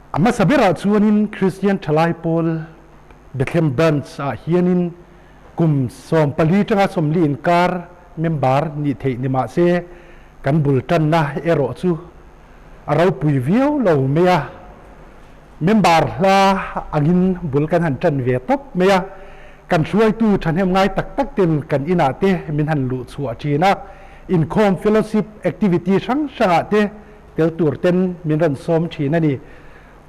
A hmasa berah chuanin Kristian Thalai Pawl Bethlehem Branch ah hianin kum 14 tanga 40 inkar member nih theih ni mah se kan bul tanna erawh chu a ropui viau lo mai a. Member hla angin bul kan han tan ve tawp mai a. Kan hruaitu thahnem ngai tak tak ten kan inah te min han luh chhuah thin a. Inkhawm fellowship activity hrang hrangah te tel tur ten min rawn sawm thin a ni.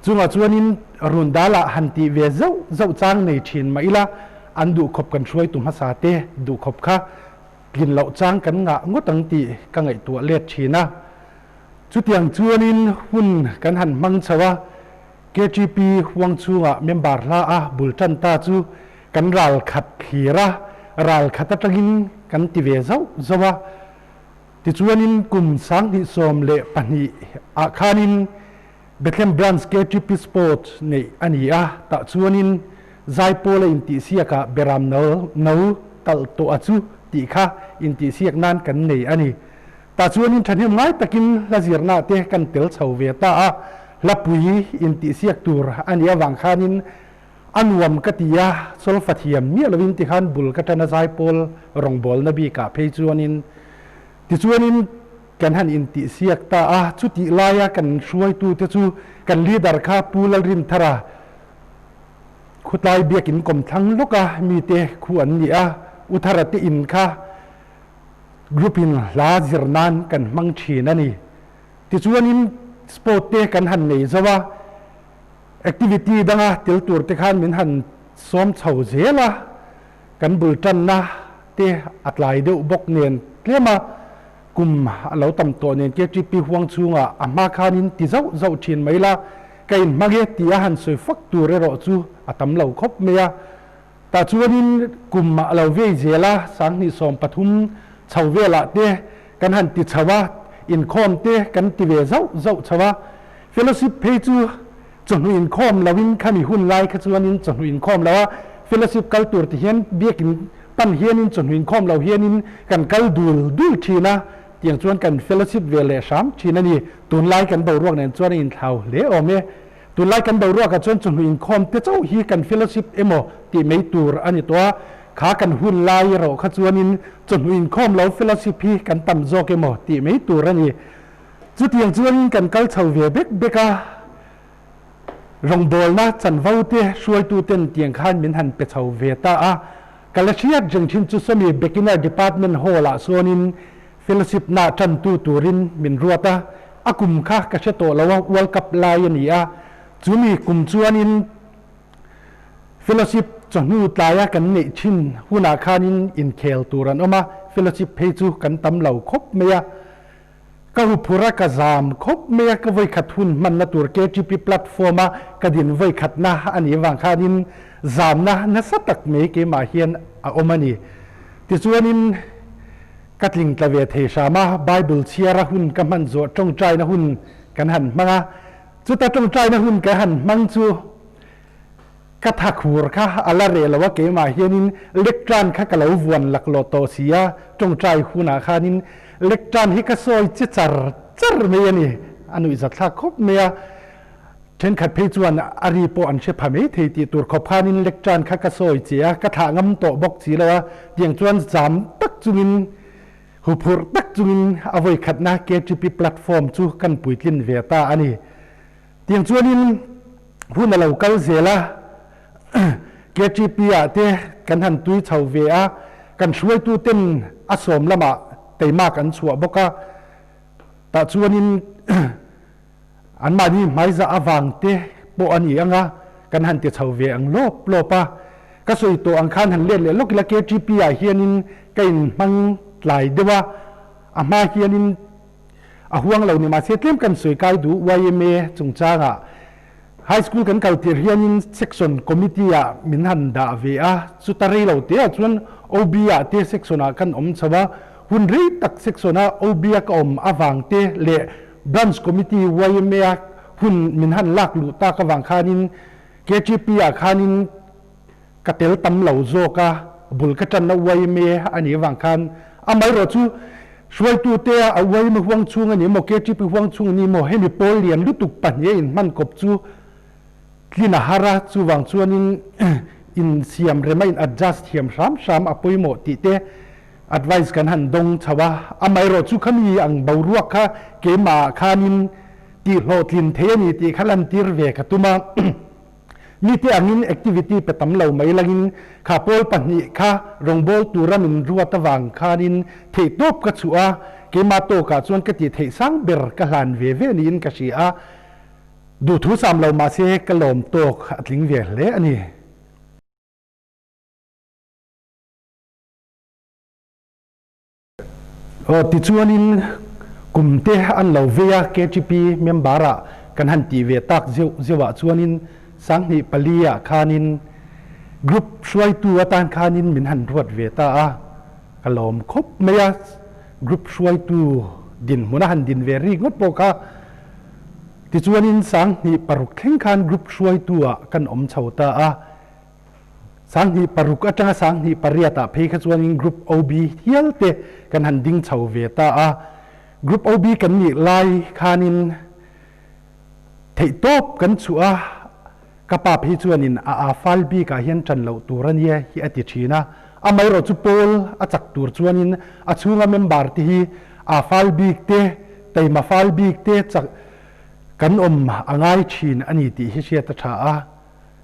Chungah chuanin run dalah han tih ve zauh zauh chang nei thin mah ila an duhkhawp kan hruaitu hmasa te duhkhawp kha tlin loh chang kan ngah ngawt ang tih ka ngaihtuah let thin a. Chutiang chuanin hun kan han hmang chho a, KTP huang chhungah member hla a bul tan ta chu kan ral khat thlir a, ral khat atangin kan ti ve zauh zauh a. Tichuanin kum 2012 ah khanin Bethlehem Branch KTP Sports neih a ni a, tah chuanin Zaipawl a intihsiakah Beram no no talh tawh a chu tih kha intihsiak nan kan nei a ni. Tah chuanin thahnem ngai takin hla zirna te kan tel chho ve ta a, hlapui intihsiak tur a nih avang khanin A nuam ka ti a, solfa thiam miah lovin tikhan bul ka tan a zaipawl rawngbawlna bikah phei chuanin tichuanin kan han intihsiak ta a, chutih laia kan hruaitute chu kan leader kha Pu Lalrinthara Khutlai biakin kawmthlang lawka mite khu an ni a, U Thara te in kha group in hla zir nan kan hmang thin a ni. Tichuanin sport te kan han nei zo a. Activity danga tel tur te khan min han sawm chho zel a, kan bul tanna te a tlai deuh bawk nen tlem a, kum a lo tam tawh nen KTP huang chhungah a hma khanin ti zauh zauh thin mai la, ka inhmang e tih a han sawi fak tur erawh chu a tam lo khawp mai a. Tah chuanin kum a lo vei zel a, 2013 chho velah te kan han ti chho a, inkhawm te kan ti ve zauh zauh chho a. Fellowship phei chu chawhnu inkhawm loin khami hun lai kha chuanin chawhnu inkhawm lo a, fellowship kal tur ti hian biakin pan hianin chawhnu inkhawm lo hianin kan kal dul dul thin a, tiang chuan kan fellowship ve leh hram thin a ni. Tunlai kan boruak nen chuan a inthlau hle awm e. Tunlai kan boruakah chuan chawhnu inkhawm te chauh hi kan fellowship emaw tih mai tur a ni tawh a, kha kan hun lai erawh kha chuanin chawhnu inkhawm lo fellowship hi kan tam zawk emaw tih mai tur a ni. Chutiang chuanin kan kal chho ve bek bek a, rawngbawlna chanvo te hruaitu ten tiang khan min han pe chho ve ta a. Ka la hriat reng thin chu sawmi Beginner Department Hall ah sawn fellowship na tantu turin min ruat a, a kum kha ka hre tawh lo a, World Cup lai a ni a, chumi kum chuanin fellowship chawhnu tlaia kan neih thin hunah khanin inkhel tur an awm a, fellowship phei chu kan tam lo khawp mai a, ka huphur a ka zam khawp mai a, ka vawikhat hun hmanna tur KTP platform a ka din vawikhatna a nih avang khanin zamna nasa tak mai keimah hian a awm a ni. Tichuanin Ka tling tla ve thei hram a, Bible chhiara hun ka hman zawh tawngtaina hun kan han hmang a, chuta tawngtaina hun ka han hmang chu ka thakhur kha a la reh lo a, keimah hianin lectern kha ka lo vuan laklawh tawh si a, tawngtai hunah khanin lectern hi ka sawi che char char mai a ni, a nuihzatthlak khawp mai a. Thenkhat phei chuan a ri pawh an hre pha mai thei tih tur khawp khanin lectern kha ka sawi che a, ka thlah ngam tawh bawk si lo a, tiang chuan zam tak chungin, huphurh tak chungin a vawikhatna KTP platform chu kan puitlin ve ta a ni. Tiang chuanin hun a lo kal zel a, KTP ah te kan han tui chho ve a, kan hruaitu ten a sawm lamah teimak an chhuah bawk a, tah chuanin Anmahni hmaizah avang te pawh a ni ang a, kan han ti chho ve ang lawp lawp a. Ka sawi tawh ang khan han let leh lawk ila KTP ah hianin ka inhmang tlai deuh a, a hma hianin a huang lo ni mahse tlem kan sawi kai duh yma chungchangah High School kan kal tir hianin Section Committee ah min han dah ve a, chuta rei lo te ah chuan OB ah te Section ah kan awm chho a, hun rei tak Section a OB a ka awm avang te leh Branch Committee yma a hun min han lak luh tak avang khanin KTP ah khanin ka tel tam lo zawk a, bul ka tanna yma a nih avang khan amaherawh chu hruaitute a yma huang chhung a ni maw, KTP huang chhung a ni maw, hemi pawl lian lutuk pahnih a inhman kawp chu. Tlin a har a, chuvang chuanin insiam rem a in adjust thiam hram hram a pawimawh tih te advice kan han dawng chho a, amaherawh chu khami ang boruak kha keimah ah khanin tih hlawhtlin thei a ni tih kha lantir ve ka tum a. Mite angin activity pe tam lo mai langin kha pawl pahnih kha rawngbâwl tura min ruat avang khanin theihtawp ka chhuah a, keimah tawkah chuan ka tih theih sang ber ka hlan ve ve niin ka hria a, duhthu sam lo mahse ka lawm tawk a tling ve hle a ni. Aw tichuanin kum te an lo vei a, KTP member ah kan han tih ve tak zeuh zeuh ah chuanin 2004 ah khanin group hruaitu atan khanin min han ruat ve ta a, ka lawm khawp mai a, group hruaitu dinhmun a han din ve rik ngawt pawh kha tichuanin 2006 thleng khan group hruaitu ah kan awm chho ta a. 2006 atanga 2008 ah phei kha chuanin Group OB hial te kan han ding chho ve ta a. Group OB kan nih lai khanin theihtawp kan chhuah a, ka pa phei chuanin a a fal bikah hian ṭan loh tur a nia hi a ti ṭhin a. Amaherawh chu pawl a chak tur chuanin a chhunga member te hi a fal bik te, taima fal bik te chak kan awm a ngai ṭhin a ni tih hi hriat a ṭha a.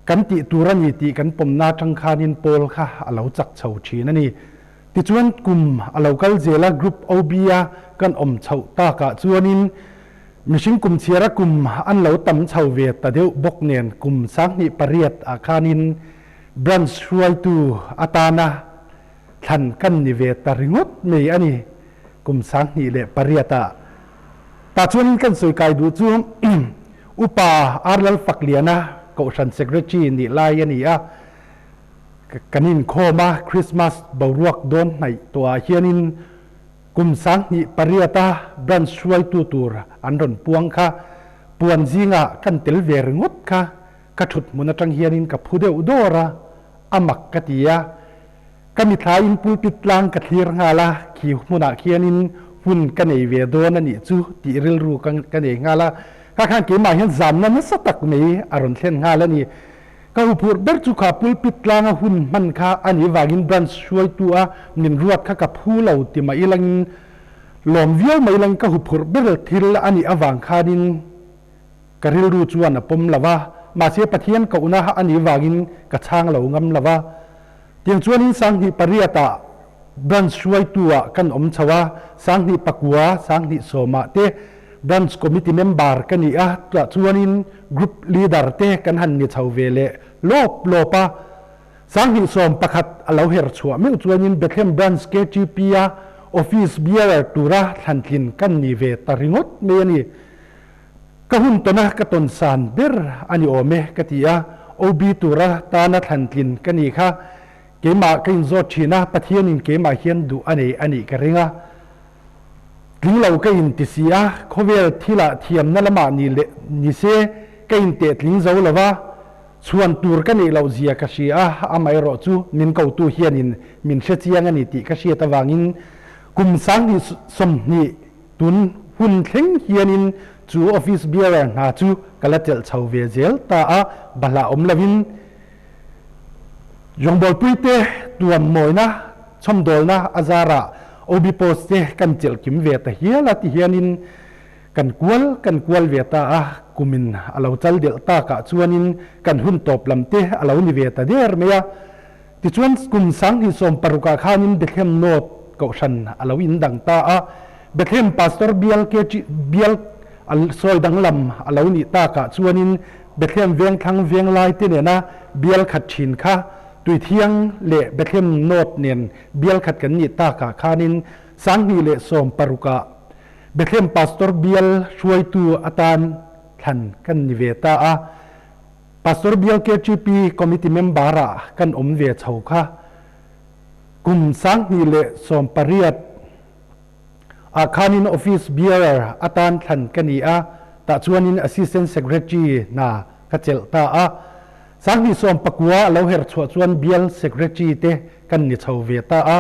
Kan tih tur a ni tih kan pawmna atang khanin pawl kha a lo chak chho thin a ni. Tichuan kum a lo kal zel a, Group OB a kan awm chhoh takah chuanin mihring kum chhiara kum an lo tam chho ve ta deuh bawk nen kum 2008 ah khanin Branch hruaitu atana thlan kan ni ve ta ringawt mai a ni. Kum 2008 ah tah chuanin kan sawi kai duh chu Upa Arlal Fakliana Kohhran Secretary nih lai a ni a, kan inkhawm a, Christmas boruak dawn hnaih tawhah hianin kum 2008 a branch hruaitu tur an rawn puang kha puan zingah kan tel ve ringawt kha ka thut hmun atang hianin ka phu deuh dawr a, a mak ka ti a. Ka mithlaiin pulpit tlang ka thlir nghal a, khi hmunah khianin hun ka nei ve dawn a nih chu tih rilru ka nei nghal a. Kha khan keimah hian zamna nasa tak mai a rawn thlen nghal a ni. Ka huphurh ber chu kha pulpit tlanga hun hman kha a nih vangin branch hruaitu a min ruat kha ka phu lo ti mai langin lawm viau mai lang ka huphurh ber thil a nih avang khanin ka rilru chuan a pawm lo va, mahse Pathian kohna a nih vangin ka chhang lo ngam lo va. Tiang chuanin 2008 ah branch hruaitu ah kan awm chho a, 2009, 2010 ah te branch committee member ka ni a, tah chuanin group leader te kan han ni chho ve leh lawp lawp a. 2011 a lo her chhuah meuh chuanin Bethlehem Branch KTP a office bearer tura thlantlin kan ni ve ta ringawt mai a ni. Ka hun tawna ka tawn san ber a ni awm e ka ti a, OB tura tana thlantlin ka ni kha keimah ka inzawt thin a, Pathianin keimah hian duh a nei a nih ka ring a, tling lo ka inti si a, khawvel thilah thiamna lamah ni leh ni se ka inteh tling zo lo va, chhuan tur ka neih loh zia ka hria a, amaherawh chu min kotu hianin min hre chiang a ni tih ka hriat avangin kum 2020 Tun hun thleng hianin chu office bearer hna chu ka la chelh chho ve zel ta a, bahlah awm lovin rawngbawlpuite tuam mawina chhawmdawlna a zarah OB post te kan chelh kim ve ta hial a ti hianin kan kual kan kual ve ta a, kumin a lo chal delh takah chuanin kan hun tawp lam te a lo ni ve ta der mai a. Tichuan kum 2016 ah khanin Bethlehem North kohhran a lo indang ta a, Bethlehem Pastor bial ke bial a sawi danglam a lo nih takah chuanin Bethlehem Vengthlang Venglai te nena bial khat thin kha Tuithiang leh Bethlehem North nen bial khat kan nih takah khanin 2016 ah Bethlehem Pastor bial hruaitu atan thlan kan ni ve ta a. Pastor Bial KTP Committee member ah kan awm ve chho kha kum 2018 ah khanin office bearer atan thlan ka ni a, tah chuanin Assistant Secretary hna ka chelh ta a. 2019 a lo her chhuah chuan Bial Secretary te kan ni chho ve ta a.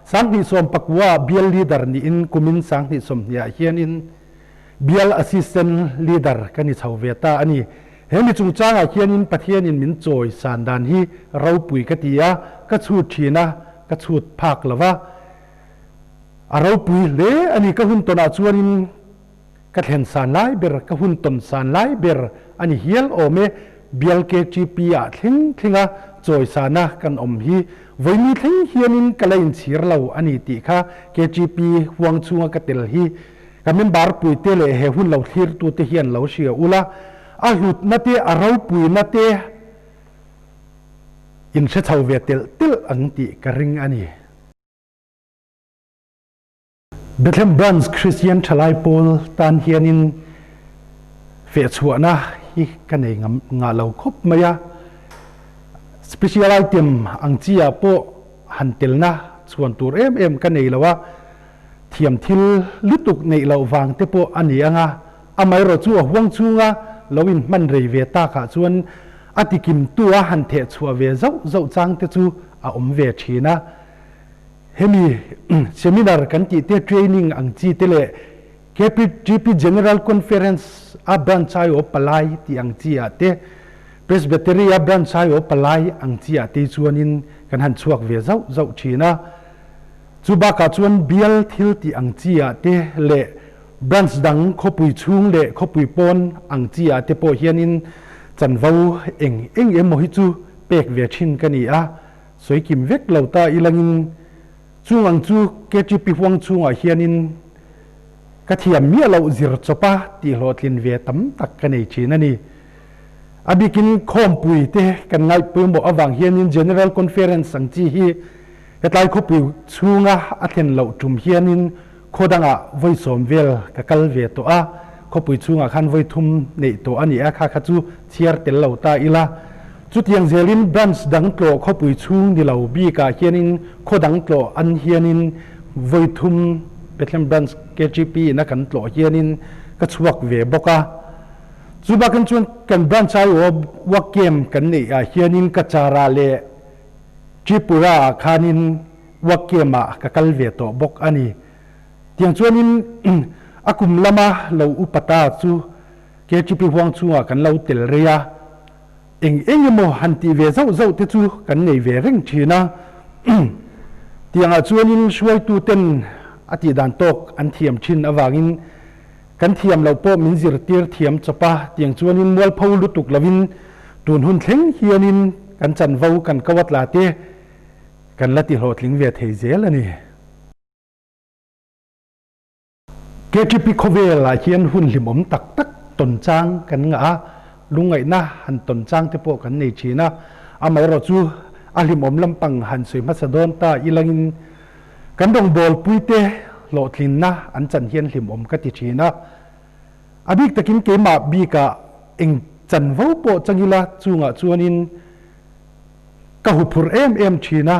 2019 ah Bial Leader niin kumin 2020 ah hianin Bial Assistant Leader ka ni chho ve ta a ni. He mi chungchangah hianin Pathianin min chawi san dan hi ropui ka ti a, ka chhut thin a, ka chhut phak lo va. A ropui hle a ni, ka hun tawnah chuanin ka thlen san lai ber, ka hun tawn san lai ber a ni hial awm e. Bial KTP ah thleng thlenga chawi sana kan awm hi vawini thleng hianin ka la inchhir lo a ni tih kha KTP huang chhunga ka tel hi Ka member puite leh he hun lo thlirtute hian lo hria ula, a hlutna te, a ropuina te in hre chho ve telh telh ang tih ka ring a ni. Bethlehem Branch Christian Thalai Pawl tan hianin fehchhuahna hi ka nei ngam ngah lo khawp mai a, special item ang chi ah pawh han telna chhuan tur em em ka nei lo a, Thiam thil lutuk neih loh vang te pawh a ni ang a, amaherawh chu a huang chhunga lo inhman rei ve takah chuan a tikimtu a han theh chhuah ve zauh zauh chang te chu a awm ve thin a. Hemi seminar kan tih te, training ang chi te leh KPGP General Conference a branch aiawh palai tih ang chi ah te, Presbytery a branch aiawh palai ang chi ah te chuanin kan han chhuak ve zauh zauh thin a. Chu bakah chuan bial thil tih ang chi ah te leh branch dang khawpui chhung leh khawpui pawn ang chi ah te pawh hianin chanvo eng eng emaw hi chu pek ve thin ka ni a, sawi kim vek lo ta ilangin chung ang chu KTP huang chhungah hianin ka thiam miah loh zir chawpa tih hlawhtlin ve tam tak ka nei thin a ni. A bikin khawmpui te kan ngaihpawimawh avang hianin General Conference ang chi hi Hetlai khawpui chhunga a thlen loh tum hianin khaw dangah vawi sawm vel ka kal ve tawh a, khawpui chhungah khan vawi thum neih tawh a ni a, kha kha chu chhiar tel lo ta ila. Chutiang zelin branch dang tlawh khawpui chhung ni lo bikah hianin khaw dang tlawh an hianin vawi thum Bethlehem Branch KGP in a kan tlawh hianin ka chhuak ve bawk a. Chu bakin chuan kan branch aiawh work camp kan neih ah hianin ka charah leh Tripura ah khanin work camp ah ka kal ve tawh bawk a ni. Tiang chuanin a kum lama lo upa ta chu KTP huang chhungah kan lo tel rei a, eng eng emaw han tih ve zauh zauh te chu kan nei ve reng thin a. Tiangah chuanin hruaitu ten a tih dan tawk an thiam thin avangin kan thiam loh pawh min zirtir thiam chawp a, tiang chuanin mualpho lutuk lovin Tun hun thleng hianin kan chanvo kan ko a tla te kan la ti hlawhtling ve thei zel a ni. KTP khawvel ah hian hun hlimawm tak tak tawn chang kan ngah a, lungngaihna han tawn chang te pawh kan nei thin a, amaherawh chu a hlimawm lampang han sawi hmasa dawn ta ilangin kan rawngbawlpui te hlawhtlinna an chan hian hlimawm ka ti thin a. A bik takin keimah bikah eng chanvo pawh chang ila chungah chuanin ka huphurh em em thin a,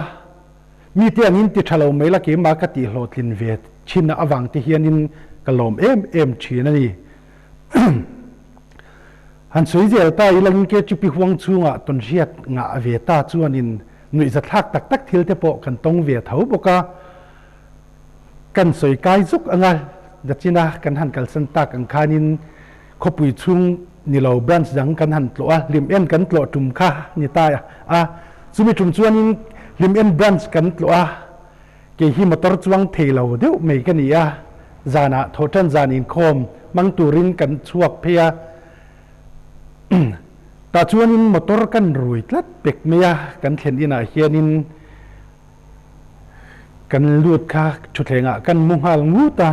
mite angin ti tha lo mai la keimah ka tih hlawhtlin ve thin avang te hianin ka lawm em em thin a ni. Han sawi zel ta ilangin KTP huang chhungah tawnhriat ngah ve ta chuanin nuihzathlak tak tak thil te pawh kan tawng ve tho bawk a. Kan sawi kai zuk anga Dachina kan han kalsan tak ang khanin khawpui chhung ni lo branch dang kan han tlawh a, Lim En kan tlawh tum kha ni ta a, chumi tum chuanin Lim En branch kan tlawh a, kei hi motor chuang thei lo deuh mai ka ni a, zanah thawhtan zan inkhawm hmang turin kan chhuak phei a, tah chuanin motor kan rui tlat pek mai a, kan thlen inah hianin. Kan lut kha thutthlengah kan mu nghal ngut a,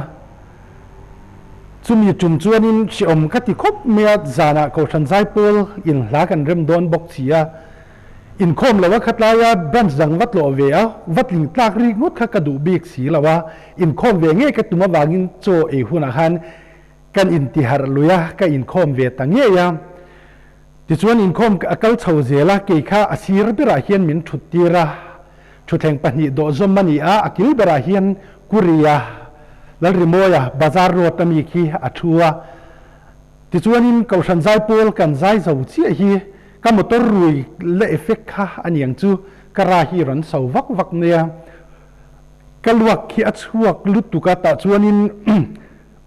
chumi tum chuanin hrehawm ka ti khawp mai a, zanah Kohhran Zaipawl in hla kan rem dawn bawk si a, inkhawm lo a khatlai a, branch dang va tlawh ve a, va tling tlak rik ngawt kha ka duh bik si lo a, inkhawm ve ngei ka tum avangin chaw ei hunah khan kan intiharh lui a, ka inkhawm ve ta ngei a. Tichuan inkhawm a kal chho zel a, kei kha a sir berah hian min thut tir a, thutthleng pahnih dawh zawm a ni a, a kil berah hian Kuria, Lalrimawia, Bazar Road a mi khi a thu a. Tichuanin Kohhran Zaipawl kan zai zo chiah hi ka motor rui la effect kha a niang chu ka ra hi rawn so vak vak mai a, ka luak khi a chhuak lutuk a, tah chuanin.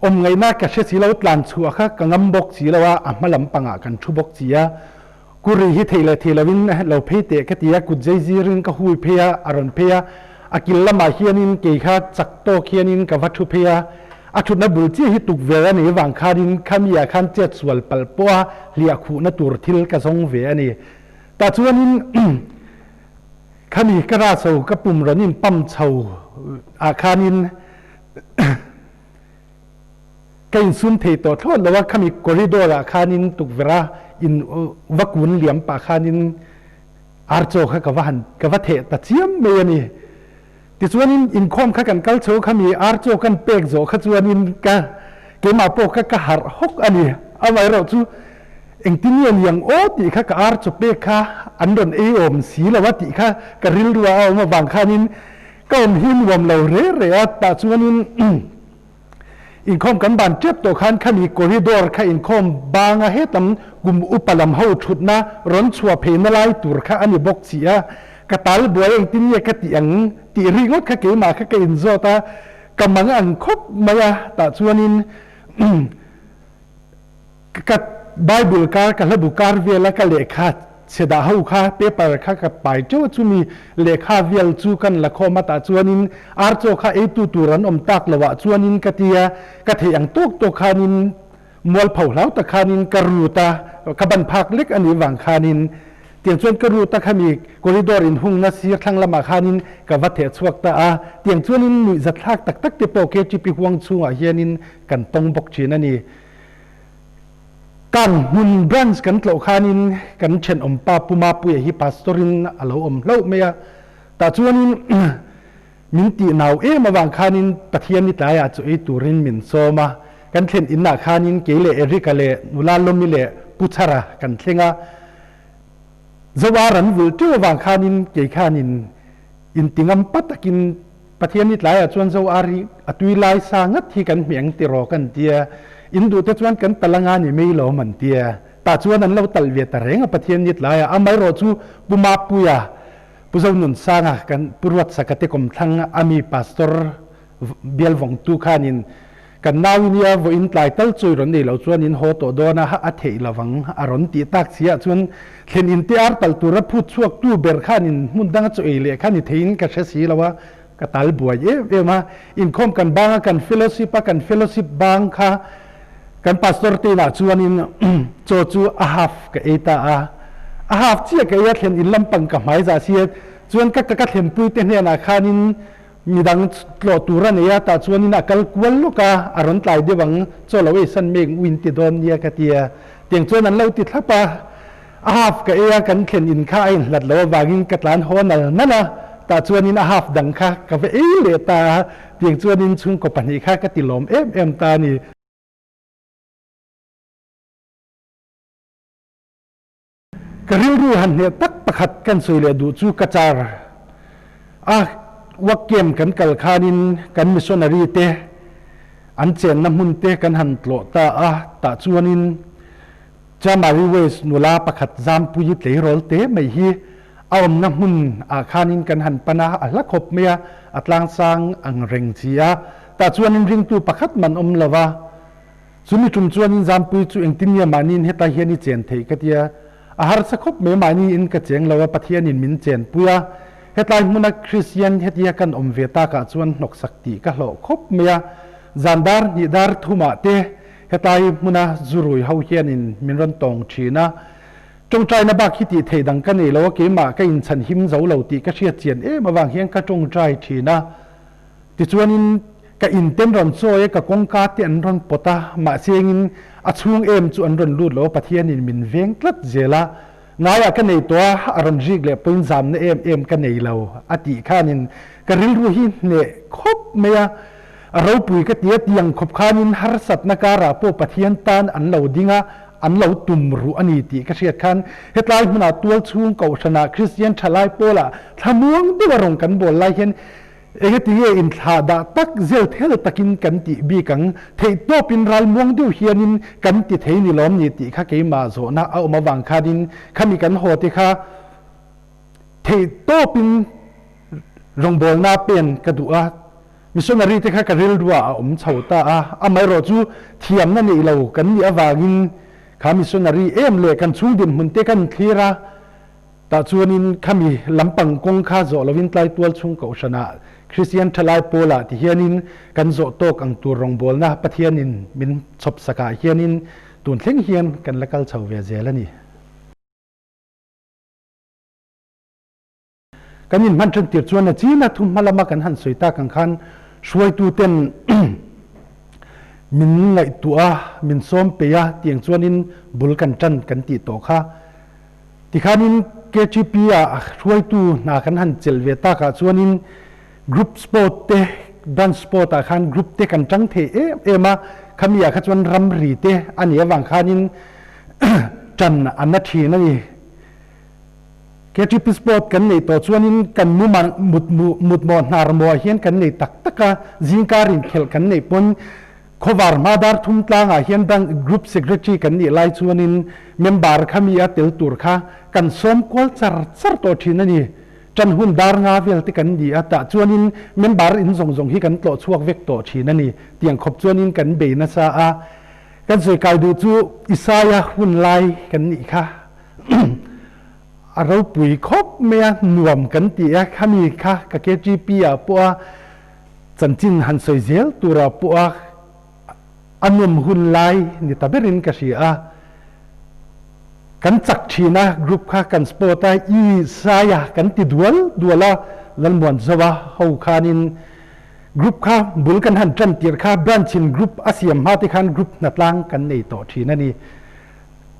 Awm ngaihna ka hre si lo, tlan chhuah kha ka ngam bawk si lo a, a hma lam pangah kan thu bawk si a. Kuri hi thei leh thei lovin lo phei teh ka ti a, kut zei zirin ka hui phei a, a rawn phei a, a kil lamah hianin kei kha chak tawk hianin ka va thu phei a, a thutna bul chiah hi tukverh a nih vang khanin khami ah khan chet sual palh pawh a hliah khuhna tur thil ka zawng ve a ni. Tah chuanin khami ka ra chho ka pum rawn in pam chho ah khanin Ka insum thei tawh thlawt lo a, khami corridor ah khanin tukverh a in va kun liam pah khanin archaw kha ka va han ka va theh ta chiam mai a ni. Tichuanin inkhawm kha kan kal chho khami archaw kan pek zawh kha chuanin ka keimah pawh kha ka harh hawk a ni. Amaherawh chu engtin nge niang aw tih kha ka archaw pek kha an rawn ei awm si lo a tih kha ka rilru ah a awm avang khanin Ka awm hi nuam lo re re a, tah chuanin inkhawm kan ban tep tawh khan khami corridor kha inkhawm banga hetam kum upa lam ho thutna rawn chhuah pheina lai tur kha a ni bawk chi a, ka tal buai engtin nge ka tih ang tih ringawt kha keimah kha ka inzawt a, ka mang ang khawp mai a, tah chuanin Ka Bible kar, ka hlabu kar vela ka lehkha chhe dah ho kha, paper kha ka pai teuh a, chumi lehkha vel chu kan la khawm a, tah chuanin ar chaw kha eitu tur an awm tak loh ah chuanin ka ti a, ka theih ang tawk tawk khanin mualpho hlau tak khanin ka rut a, ka ban phak lek a nih vang khanin tiang chuan ka rut a, khami corridor inhungna sir thlang lamah khanin ka va theh chhuak ta a, tiang chuanin nuihzatthlak tak tak te pawh KTP huang chhungah hianin kan tawng bawk thin a ni. Kan hmun branch kan tlawh khanin kan thenawm pa Pu Mapuia hi pastor in a lo awm hlauh mai a, tah chuanin min tih nau em avang khanin Pathian ni tlaiah chu ei turin min sawm a, kan thlen inah khanin kei leh Eric-a leh nula Lawmi leh Pu Chhara kan thleng a, Zoa ran vulh teuh avang khanin kei khanin intingam pa takin Pathian hi tlaiah chuan zo ar hi a tui lai sa ngat hi kan hmeh ang tiraw kan tia, in duh te chuan kan tal anga ni mai lawm an tia. Tah chuan an lo tal ve ta reng a Pathian ni tlaiah. Amaherawh chu Pu Mapuia, Pu Zonunsanga kan Pu Ruatsaka te kawmthlang a mi Pastor bial vawngtu khanin kan nau i nia vawiin tlai tal chu i rawn nei lo chuan in haw tawh dawn a, a theih lovang a rawn tih tak si ah chuan thlen in te ar tal tura phut chhuak tu ber khan in hmun danga chaw ei leh khan i theiin ka hre si lo a, ka tal buai em em a. Inkhawm kan bang a, kan fellowship a, kan fellowship bang kha kan pastor te inah chuanin chaw chu a half ka ei ta a, a half chiah ka ei a, thlen in lampang ka hmai zah si a, chuan ka ka thlenpui te hnenah khanin Midang tlawh tur a nei a, tah chuanin a kal kual lawk a, a rawn tlai deuh ang, chaw lo ei san mek uin ti dawn nia ka ti a. Tiang chuan an lo ti thlap a, a half ka ei a, kan thlen in kha a inhlat lo avangin ka tlan haw nal nal a, tah chuanin a half dang kha ka va ei leh ta a, tiang chuanin chhungkaw pahnih kha ka ti lawm em em ta a ni. Ka rilru han hneh tak pakhat kan sawi leh duh chu ka car a work camp kan kal khanin kan missionary te an chenna hmun te kan han tlawh ta a, tah chuanin Chamari West nula pakhat Zampuii tleirawl te mai hi a awmna hmun ah khanin kan han pan a, a hla khawp mai a, a tlangsang ang reng chi a, tah chuanin ringtu pakhat man awm lo va. Chumi tum chuanin Zampui chu engtin nge mahniin hetlai hian i chen theih ka tia. A harsa khawp mai mahniin ka cheng lo a, Pathianin min chenpui a. Hetlai hmuna Kristian hetia kan awm ve takah chuan hnawksak tih ka hlawh khawp mai a. Zan dar hnih dar thumah te hetlai hmuna zurui ho hianin min rawn tawng thin a. Tawngtaina bak hi tih theih dang ka nei lo a, keimah ka inchhan him zo lo tih ka hriat chian em avang hian ka tawngtai thin a. Tichuanin ka inten rawn chawi a, ka kawngka te an rawn pawt a, mahse engin a chhung em chu an rawn lut lo a, Pathianin min veng tlat zel a, ngaiah ka nei tawh a, a rawn rik leh pawhin zamna em em ka nei lo a tih khanin ka rilru hi hneh khawp mai a, a ropui ka ti a, tiang khawp khanin harsatna karah pawh Pathian tan an lo ding a, an lo tum ruh a ni tih ka hriat khan hetlai hmunah tualchhung kohhranah Kristian thalai pawlah thlamuang deuha rawn kan bawl lai hian Engati nge inthlah dah tak zel thel takin kan tih bik ang? Theihtawpin ralmuang deuh hianin kan ti thei ni lawm ni tih kha keimah zawhna a awm avang khanin khami kan haw te kha theihtawpin rawngbawlna pen ka duh a. Missionary te kha ka rilruah a awm chho ta a, amaherawhchu thiamna neih lo kan nih avangin kha missionary em leh kan chhung dinhmun te kan thlir a, tah chuanin khami lampang kawng kha zawh lovin tlaitual chhung kohhranah Kristian thalai pawlah ti hianin kan zawh tawk ang tur rawngbawlna Pathianin min chhawp sakah hianin tun thleng hian kan la kal chho ve zel a ni. Kan inhman ṭan tir chuan a chin a thu hma lama kan han sawi tak ang khan hruaituten min ngaihtuah a, min sawm peih a tiang chuanin bul kan ṭan kan tih tawh kha. Tikhanin KTP ah hruaitu hna kan han chelh ve takah chuanin group sport te, branch sport ah khan group te kan ṭang thei em em a, khami ah kha chuan ramri te a nih avang khanin ṭan a na ṭhin a ni. KTP Sport kan neih tawh chuanin kan mu mutmawh hnar mawh ah hian kan nei tak tak a, zingkar inkhelh kan neih pawn khawvar hma dar thum tlangah hian bank group secretary kan nih lai chuanin member kha mi a tel tur kha kan sawm kual char char tawh thin a ni. Tan hun dar nga vel te kan ni a, tah chuanin member in zawng zawng hi kan tlawh chhuak vek tawh thin a ni. Tiang khawp chuanin kan bei nasa a, kan sawi kai duh chu Isaiah hun lai kan nih kha. A ropui khawp mai a, nuam kan ti a, khami kha ka KTP ah pawh a chanchin han sawi zel turah pawh a a nawm hun lai ni ta berin ka hria a. Kan chak thin a, group kha kan sport a, i saia kan ti dual dual a, Lalmuanzoa ho khanin group kha bul kan han tan tir kha branch in group a siam hma te khan group hnatlang kan nei tawh thin a ni.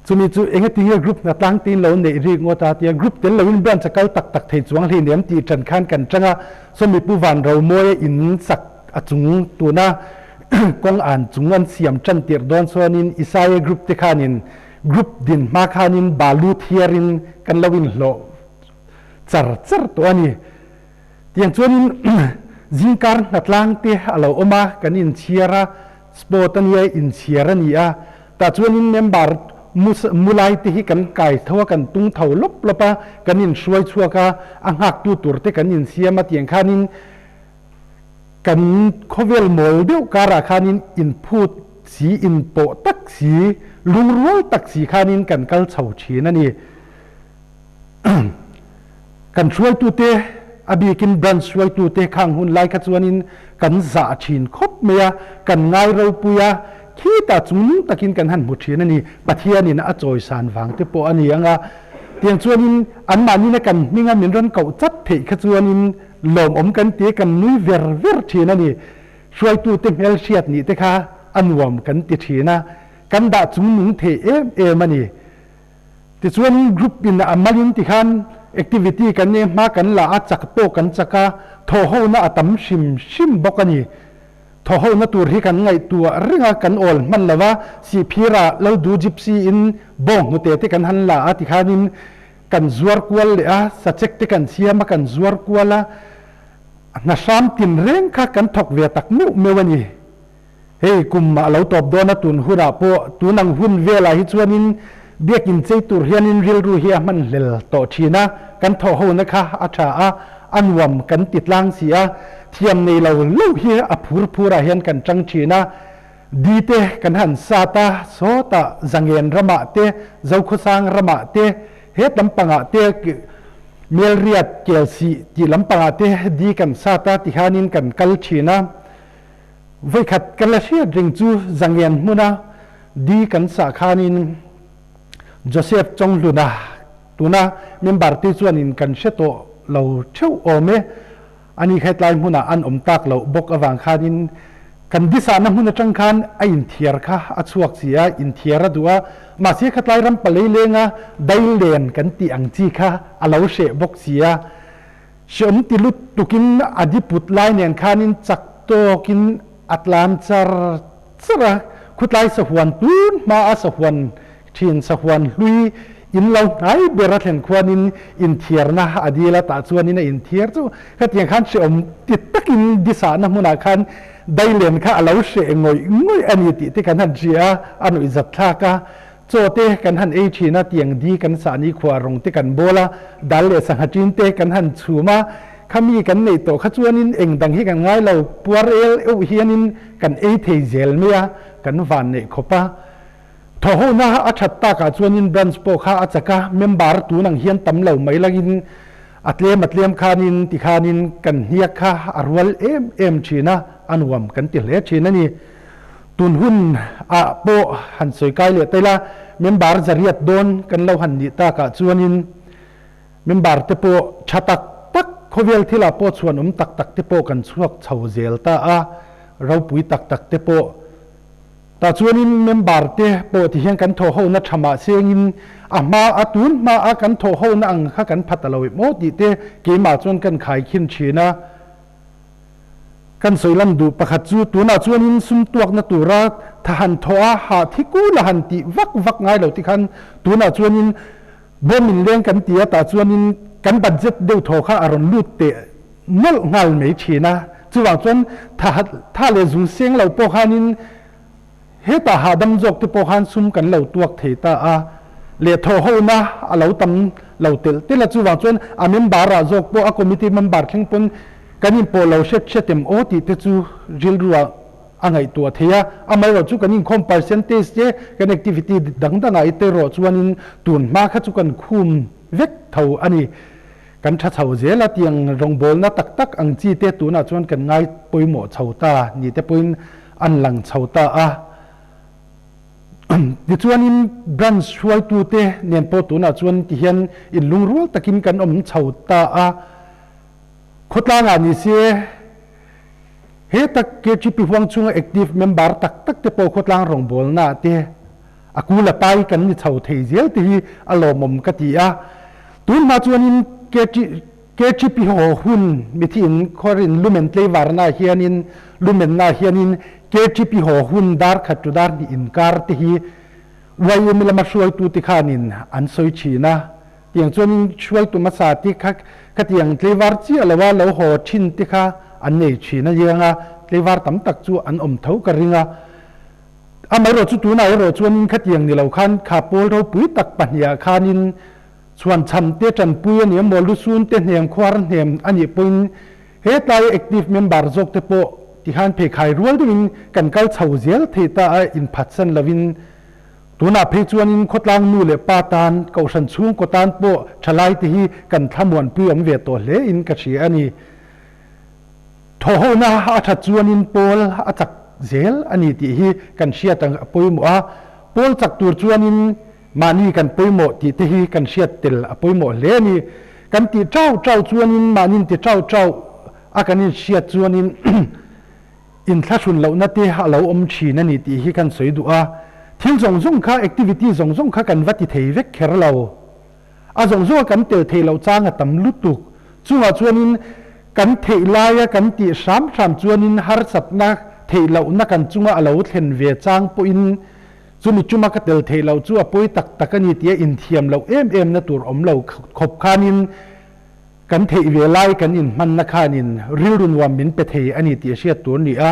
Chumi chu engatinge group hna tlang tiin lo neih rik ngawt a tia group tel loin branch a kal tak tak thei chuang hleinem tih ṭan khan kan ṭang a, sawmi Pu Vanromawi a in sak a chung tuna kawng an chung an siam ṭan tirh dawn chuanin Isaia group te khanin group din hma khanin balu thiarin kan lo inhlawh char char tawh a ni. Tiang chuanin zingkar hnatlang te a lo awm a, kan inchhiar a, sport a nia, inchhiar a ni a, Tah chuanin member mu lai te hi kan kai tho a, kan tung tho lawp lawp a, kan inhruai chhuak a, a nghaktu tur te kan insiam a tiang khanin kan khawvel mawl deuh karah khanin inphut si, inpawh tak si, lungrual tak si khanin kan kal chho thin a ni. Kan hruaitute, a bikin branch hruaitute khang hun lai kha chuanin kan zah thin khawp mai a, kan ngai ropui a, khitah chung takin kan han hmu thin a ni. Pathianin a chawisan vang te pawh a ni ang a, tiang chuanin anmahni kan hminga min rawn koh chat theih kha chuanin lawmawm kan ti a, kan nui ver ver thin a ni. Hruaitute hmelhriat nih te kha a nuam kan ti thin a, kan dah chungnung thei em em a ni. Tichuan group in a malin tikhan activity kan nei hma kan la a, chak pawh kan chak a, thawhhona a tam hrim hrim bawk a ni. Thawhhona tur hi kan ngaihtuah reng a, kan awl hman lo a, Sihphirah Laldu Gypsy in bawnghnute te kan han la a tikhanin kan zuar kual leh a, sachek te kan siam a, kan zuar kual a, hna hram tinreng kha kan thawk ve tak meuh meuh a ni. Hei kum a lo tawp dawn a tun hunah pawh tun ang hun velah hi chuanin biakin chei tur hianin rilru hi a hman hlel tawh thin a, kan thawh hona kha a tha a, a nuam kan ti tlang si a, thiam nei lo lo hi a phur phurah hian kan tang thin a, di te kan han sat a, sawtah Zangen ramah te, Zokhawsang ramah te, het lampangah te Melriat, Kelsih tih lampangah te di kan sat a tikhanin kan kal thin a. Voikhat ka la hriat reng chu zangen hmuna di kan sah khanin Joseph Chonghluna tuna member te chuanin kan hre tawh lo theuh awm e. Ani kha tlai hmunah an awm tak loh bawk avang khanin kan di sahna hmun atang khan a inthiar kha a chhuak si a, inthiar a duh a. Mahse kha tlai ram palei lenga dailen kan tih ang chi kha a lo hreh bawk si a. Hreawm ti lutukin a di put lai nen khanin chak tawkin a tlan char char a, khutlai sahuan tun hma a sahuan thin sahuan hlui in lo hnai ber a thlen khuanin inthiarna a dil a, tah chuanin a inthiar chu khatiang khan hreawm ti takin disahna hmunah khan dailen kha a lo hreh ngawih ngawih a ni tih te kan han hria a, a nuihzat thlak a. Chaw te kan han ei thin a, tiang di kan sah ni khua rawng te kan bawl a, dal leh sangha tin te kan han chhum a, Khami kan neih tawh kha chuanin eng dang hi kan ngai lo, puar el euh hianin kan ei thei zel mai a, kan van neih khawp a. Thawhhona a that takah chuanin branch pawh kha a chak a, member tun ang hian tam lo mai langin a tlem a tlem khanin tikhanin kan hniak kha a rual em em thin a, a nuam kan ti hle thin a ni. Tun hun ah pawh han sawi kai leh ta ila, member zariat dawn kan lo han nih takah chuanin, Member te pawh tha tak tak, khawvel thilah pawh chhuanawm tak tak te pawh kan chhuak chho zel ta a, ropui tak tak te pawh. Tah chuanin member te pawh ti hian kan thawhhona tha mah sengin a hma a tun hma a kan thawhhona ang kha kan pha ta lo em aw tih te keimah chuan kan khaikhin thin a. Kan sawi lam duh pakhat chu tunah chuanin sum tuakna tura tha han thawh a, hah thi kul a han tih vak vak ngai lo tikhan tunah chuanin bawm inleng kan ti a, tah chuanin kan budget deuh thaw kha a rawn lut teh nawlh nghal mai thin a. Chuvang chuan tha tha leh zung seng lo pawh khanin hetah hahdam zawk te pawh khan sum kan lo tuak thei ta a, leh thawhhona a lo tam lo telh telh a, chuvang chuan a member ah zawk pawh a committee member thleng pawn kan inpawh lo hret hret em aw tih te chu rilru ah a ngaihtuah thei a, amaherawh chu kan inkhawm percentage te kan activity dang dang ah i te rawh chuanin tun hma kha chu kan khum vek tho a ni. Kan tha chho zel a tiang rawngbawlna tak tak ang chi te tunah chuan kan ngai pawimawh chho ta ni te pawhin an lang chho ta a. Tichuanin branch hruaitute nen pawh tunah chuan tihian inlungrual takin kan awm chho ta a. Khawtlangah ni se he tak KTP huang chhunga active member tak tak te pawh khawtlang rawngbawlna te A kul a pai kan ni chho thei zel te hi a lawmawm ka ti a. Tun hma chuanin KTP haw hun mithi in khuarin lumen tleivarna hianin lumenna hianin KTP haw hun dar khat tu dar hnih inkar te hi YMA lama hruaitu te khanin an sawi thin a. Tiang chuanin hruaitu hmasa te kha khatiang tleivar chiah loa lo haw thin te kha an nei thin a ianga tleivar tam tak chu an awm tho ka ring a. Amaherawh chu tunah erawh chuanin khatiang ni lo khan kha pawl ropui tak pahniha khanin chhuanchham te tanpui a ni emaw lusun te hnem khuar hnem a nih pawhin hetlai active member zawk te pawh tikhan pheikhai rual deuhin kan kal chho zel thei ta a inphatsan lovin tunah phei chuanin khawtlang nu leh pa tan kohhran chhungkaw tan pawh thalai te hi kan thlamuanpui awm ve tawh hle in ka hria a ni. Thawhhona a that chuanin pawl a chak zel a ni tih hi kan hriat a pawimawh a, pawl chak tur chuanin mahni kan pawimawh tih te hi kan hriat tel a pawimawh hle a ni. Kan tih chau chau chuanin mahnin ti chau chau a kan inhriat chuanin inthlahrun lohna te a lo awm thin a ni tih hi kan sawi duh a. Thil zawng zawng kha, activity zawng zawng kha kan va ti thei vek kher lo. A zawng zawng a kan tel theih loh chang a tam lutuk. Chungah chuanin kan theih laia kan tih hram hram chuanin harsatna theih lohna kan chunga a lo thlen ve chang pawhin chumi chuma ka tel theih loh chu a pawi tak tak a ni tia inthiam loh em em na tur awm lo khawp khanin kan theih ve lai kan inhmanna khanin rilru nuam min pe thei a ni tih hriat tur a ni a.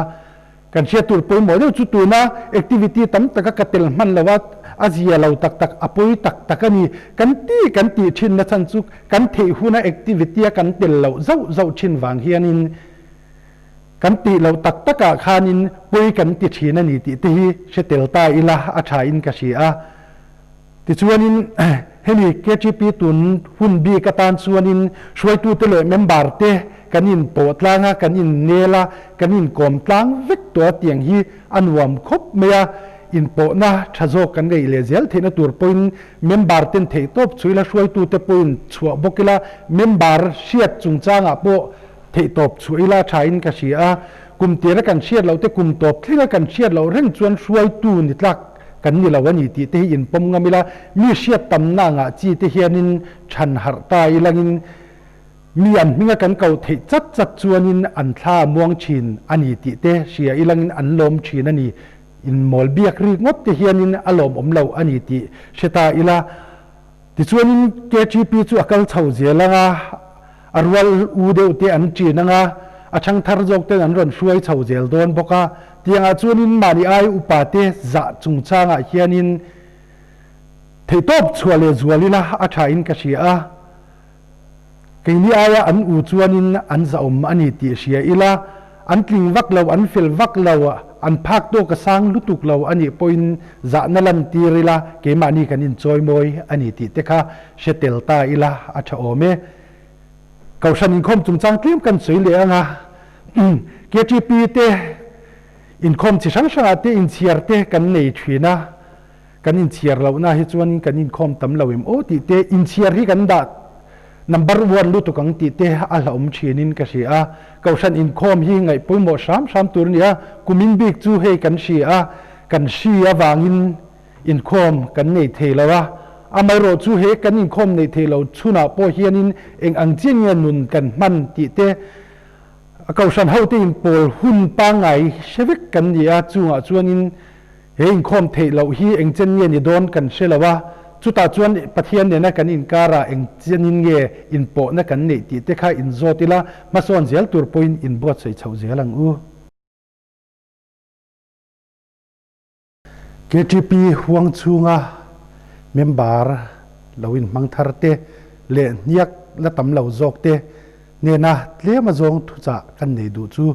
Kan hriat tur pawimawh deuh chu tuna activity tam taka ka tel hman lo a, a zia lo tak tak, a pawi tak tak a ni. Kan ti kan tih thin na chhan chu kan theih huna activity a kan tel loh zauh zauh thin vang hianin kan tih loh tak takah khanin pawi kan ti thin a ni tih te hi hre tel ta ila a tha in ka hria a. Tichuanin hemi KTP tun hun bik atan chuanin hruaitute leh member te kan inpawh tlang a, kan innel a, kan inkawm tlang vek tawh a tiang hi a nuam khawp mai a, inpawhna tha zawk kan neih leh zel theihna tur pawhin member ten theihtawp chhuih ila, hruaitute pawhin chhuah bawk ila, member hriat chungchangah pawh theihtawp chhuah ila thain ka hria a, kum tira kan hriat loh te kum tawp thlenga kan hriat loh reng chuan hruaitu ni tlak kan ni lo a ni tih te hi inpawm ngam ila, mi hriat tamna angah chi te hianin chhan harh ta ilangin mi an hminga kan koh theih chat chat chuanin an thla a muang thin a ni tih te hria ilangin an lawm thin a ni. Inmawl biak rik ngawt te hianin a lawmawm lo a ni tih hre ta ila. Tichuanin KTP chu a kal chho zel anga, a rual u deuh te an ṭin anga, a ṭhangthar zawk ten an rawn hruai chho zel dawn bawk a. Tiangah chuanin mahni ai upa te zah chungchangah hianin theihtawp chhuah leh zual ila a ṭhain ka hria a. Keini aia an u chuanin an zahawm a ni tih hria ila, an tling vak lo, an fel vak lo, an phak tawk a sang lutuk lo a nih pawhin zahna lantir ila, keimahni kan inchawimawi a ni tih te kha hre tel ta ila a tha awm e. Kohhran inkhawm chungchang tlem kan sawi leh ang a, KTP te inkhawm chi hrang hrangah te inchhiar te kan nei thin a, Kan inchhiar lohna hi chuanin kan inkhawm tam lo em aw tih te, inchhiar hi kan dah number one lutuk ang tih te a hlauhawm thinin ka hria a. Kohhran inkhawm hi ngaih pawimawh hram hram tur a ni a, kumin bik chu hei kan hria a, kan hri avangin inkhawm kan nei thei lo a. Amaherawh chu he kan inkhawm nei thei lo chhunah pawh hianin eng ang chiah nge nun kan hman tih te, Kohhran hote inpawl hun pangngai hre vek kan ni a, chungah chuanin He inkhawm theih loh hi eng chen nge ni dawn kan hre lo a, chutah chuan Pathian nena kan inkarah eng chenin nge inpawhna kan neih tih te kha inzawt ila, hmasawn zel tur pawhin inbuatsaih chhoh zel ang u. KTP huang chhunga member lo inhmang thar te leh hniak la tam lo zawk te nena tlem azawng thuchah kan nei duh chu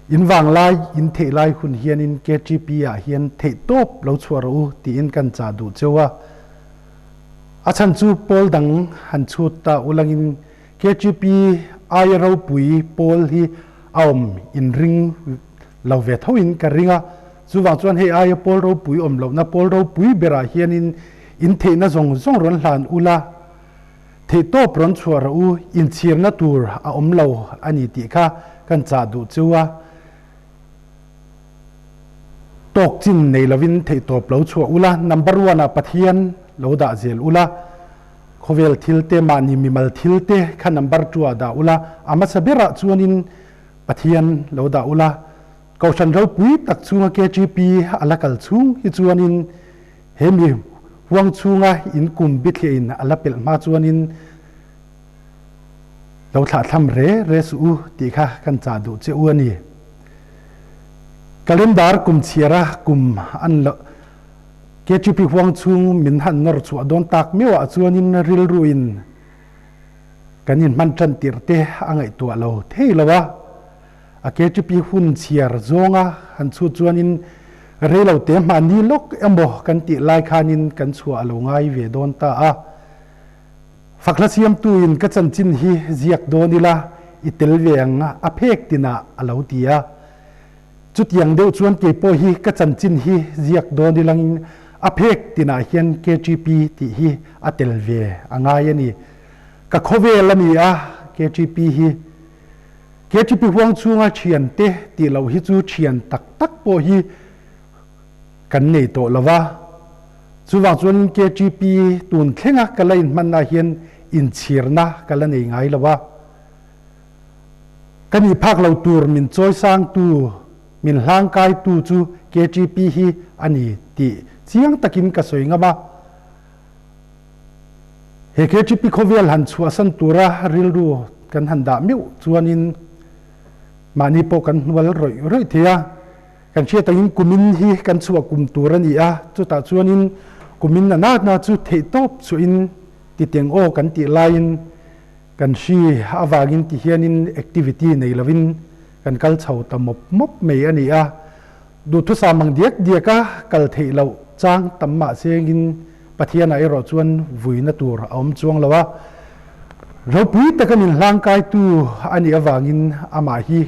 In vanglai, in theih lai hun hianin KTP ah hian theih tawp lo chhuah rawh u tiin kan chah duh cheu a. A chhan chu pawl dang han chhut ta ulangin KTP aia ropui pawl hi a awm inring lo ve thoin ka ring a. Chuvang chuan hei aia pawl ropui awm lohna pawl ropui berah hianin in theihna zawng zawng rawn hlan ula, Theihtawp rawn chhuah rawh u, inchhirna tur a awm lo a ni tih kha kan chah duh chu a. Tawk chin nei lovin theihtawp lo chhuah ula, number one ah Pathian lo dah zel ula, khawvel thil te, mahni mimal thil te kha number two ah dah ula, a hmasa berah chuanin Pathian lo dah ula, Kohhran ropui tak chhunga KTP a la kal chhung hi chuanin He mi huang chhunga in kum bithliah in a la pelh hma chuanin lo thlahthlam re re suh u tih kha kan chah duh che u a ni. Calendar kum chhiara kum an lo KTP huang chhung min han nawr chhuah dawn tak meuhah chuanin rilru in kan inhman tan tirh te a ngaihtuah lo thei lo a. A KTP hun chhiar zawnga han chhut chuanin reilo te mahni lawk emaw kan tih lai khanin kan chhuah a lo ngai ve dawn ta a. Fakhla siamtuin ka chanchin hi ziak dawn ila i tel ve ang a phek tinah a lo ti a. Chutiang deuh chuan keipawh hi ka chanchin hi ziak dawn ilangin a phek tinah hian KTP tih hi a tel ve a ngai a ni. Ka khawvel a ni a KTP hi. KTP huang chhunga thiante tih loh hi chu thian tak tak pawh hi kan nei tawh lo va. Chuvang chuanin KTP tun thlenga ka la inhmanna hian inchhirna ka la nei ngai lo va. Ka nih phak lo tur min chawisangtu, min hlangkaitu chu KTP hi a ni tih chiang takin ka sawi ngam a. He KTP khawvel han chhuahsan tura rilru kan han dah meuh chuanin mahni pawh kan hnual rawih rawih thei a. Kan hriat angin kumin hi kan chhuah kum tur a ni a, chutah chuanin kumin a natna chu theihtawp chhuahin titeng aw kan tih laiin kan hri avangin ti hianin activity nei lovin kan kal chho ta mawp mawp mai a ni a. Duhthusam ang diak diaka kal theih loh chang tam mah sengin Pathianah erawh chuan vuina tur a awm chuang lo a. Ropui taka min hlangkaitu a nih avangin amah hi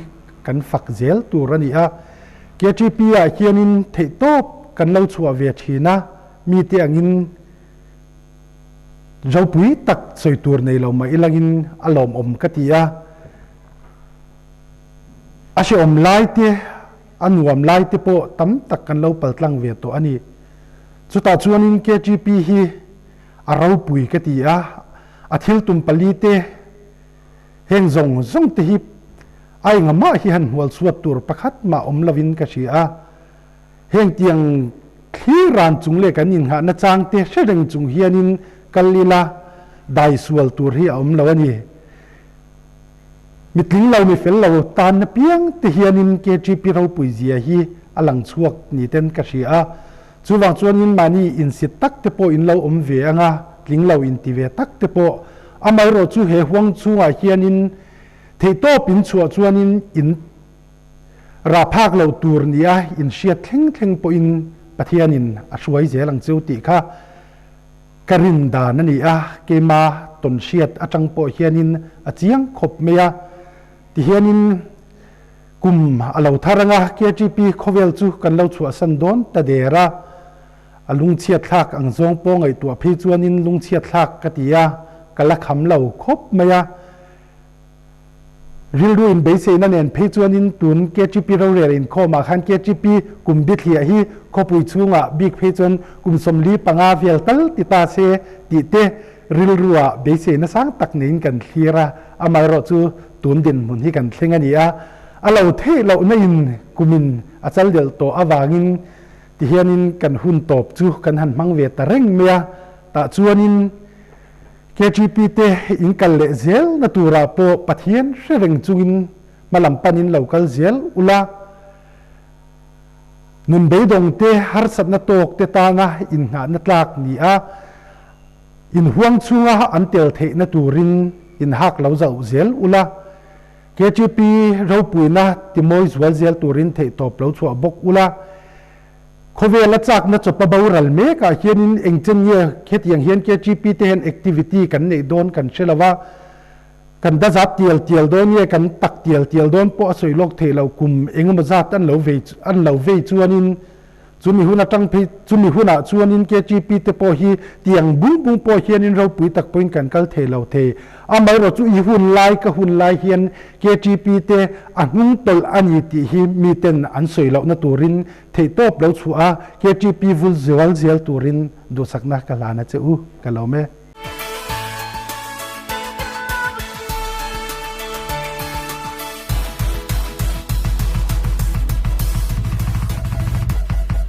kan fak zel tur a ni a. KTP-ah hianin theihtawp kan lo chhuah ve thin a, mite angin ropui tak sawi tur nei lo mah ilangin a lawmawm ka ti a. A hrehawm lai te, a nuam lai te pawh tam tak kan lo paltlang ve tawh a ni. Chutah chuanin KTP hi a ropui ka ti a, a thil tum pali te, heng zawng zawng te hi a engamah hi han hmual chhuat tur pakhat mah awm lovin ka hria a. Heng tiang thlir ran chung leh kan innghahna chang te hre reng chung hianin kal ila dai sual tur hi a awm lo a ni. Mi tling lo, mi fel lo tanna piang te hianin KTP ropui zia hi a lang chhuak ni ten ka hria a. Chuvang chuanin mahni insit tak te pawh in lo awm ve ang a, tling lo inti ve tak te pawh. Amaherawhchu he huang chhungah hianin theihtawp in chhuah chuanin in rah phak lo tur nia in hriat thleng thleng pawhin Pathianin a hruai zel ang cheu tih kha ka rin dan a ni a, keima tawn hriat atang pawh hianin a chiang khawp mai a. Tihianin kum a lo thar anga KTP khawvel chu kan lo chhuahsan dawn ta der a, a lungchhiat thlak ang zawng pawh ngaihtuah phei chuanin lungchhiat thlak ka ti a, ka la kham lo khawp mai a. Rilru in beiseina nen phei chuanin tun KTP rorel inkhawmah khan KTP kum bithliah hi khawpui chhungah bik phei chuan kum 45 vel tal ti ta se tih te rilrua beiseina sang tak neiin kan thlir a, amaherawhchu tun dinhmun hi kan thleng a ni a, a lo theih lohna in kumin a chal delh tawh avangin tihianin kan hun tawp chu kan han hmang ve ta reng mai a, tah chuanin KTP te in kal leh zel na turah pawh Pathian hre reng chungin hmalam panin lo kal zel ula, nun beidawng te harsatna tawk te tana innghahna tlak ni a, In huang chhunga an tel theihna turin in hak lo zauh zel ula, KTP ropuina timawi zual zel turin theihtawp lo chhuah bawk ula. Khawvela chakna chawpa boral mekah hianin engchen nge hetiang hian KTP te hian activity kan neih dawn kan hre lo a, kan dazat tial tial dawn nge kan tak tial tial dawn pawh a sawi lawk theih loh kum engemaw zat an lo vei an lo vei chuanin Chumi hun atang phei chumi hunah chuanin KTP te pawh hi tiang bung bung pawh hianin ropui tak pawhin kan kal thei lo thei. Amaherawh chu i hun lai ka hun lai hian KTP te a hnung tawlh a ni tih hi miten an sawi lohna turin theihtawp lo chhuah a, KTP vul zual zel turin duhsakna ka hlan a che u, ka lawm e.